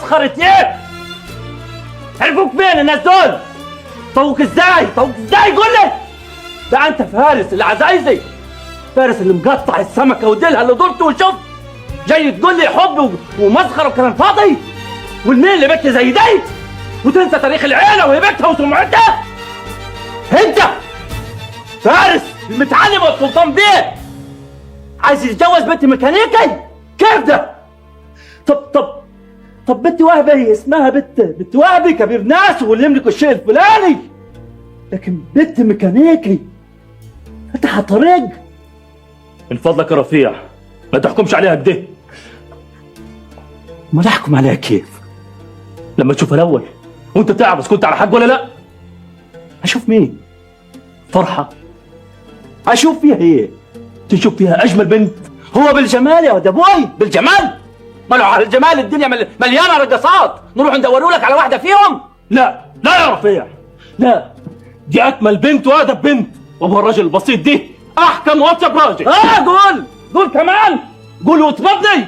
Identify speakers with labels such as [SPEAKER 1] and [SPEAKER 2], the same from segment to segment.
[SPEAKER 1] مسخرة ايه؟ عرفوك فين الناس دول؟ طوك ازاي؟ طوك ازاي؟ قول لي. ده انت فارس العزايزي، فارس اللي مقطع السمكة وديلها اللي درت وشفت، جاي تقول لي حب ومسخره وكلام فاضي؟ والمين اللي بنت زي دي؟ وتنسى تاريخ العيلة وهيبتها وسمعتها؟ انت فارس المتعلم والسلطان بيه عايز يتجوز بنت ميكانيكي؟ كيف ده؟ طب طب طب بنت وهبي اسمها بنت وهبي كبير ناس واللي يملك الشيء الفلاني، لكن بنت ميكانيكي فتح طريق.
[SPEAKER 2] من فضلك يا رفيع ما تحكمش عليها كده.
[SPEAKER 1] ما احكم عليها كيف؟
[SPEAKER 2] لما تشوفها الاول وانت تعرف كنت على حق ولا لا.
[SPEAKER 1] اشوف مين؟
[SPEAKER 2] فرحه.
[SPEAKER 1] اشوف فيها ايه؟
[SPEAKER 2] تشوف فيها اجمل بنت.
[SPEAKER 1] هو بالجمال يا دبوي، بالجمال؟ ما على الجمال الدنيا مليانة رقصات، نروح ندوروا لك على واحدة فيهم؟
[SPEAKER 2] لا لا يا رفيع لا، دي اكمل بنت وادب بنت، وابو الراجل البسيط دي احكم واطيب راجل.
[SPEAKER 1] قول قول كمان، قول وتفضلي.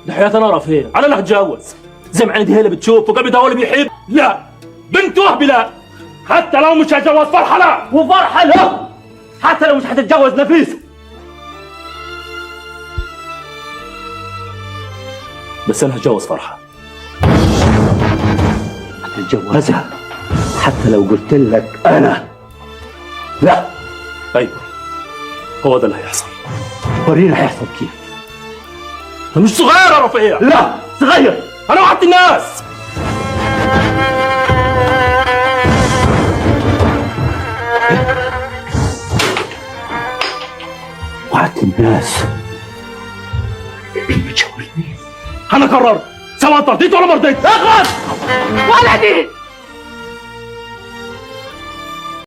[SPEAKER 2] ده حياتي انا رفيع، انا اللي هتجوز زي ما عيني دي هي اللي بتشوف وقلبي ده هو اللي بيحب. لا بنت وهبي لا، حتى لو مش هتجوز فرحه لا،
[SPEAKER 1] وفرحه لا، حتى لو مش هتتجوز نفيسة.
[SPEAKER 2] بس انا هتجوز فرحه.
[SPEAKER 1] هتتجوزها حتى لو قلت لك انا لا؟
[SPEAKER 2] ايوه هو ده اللي هيحصل.
[SPEAKER 1] ورينا هيحصل كيف.
[SPEAKER 2] انا مش صغير يا رفيع.
[SPEAKER 1] لا صغير،
[SPEAKER 2] انا وعدت الناس.
[SPEAKER 1] وعدت الناس بتشاورني.
[SPEAKER 2] انا قررت، سواء انت رضيت ولا ما رضيت.
[SPEAKER 1] اخلص
[SPEAKER 3] ولدي.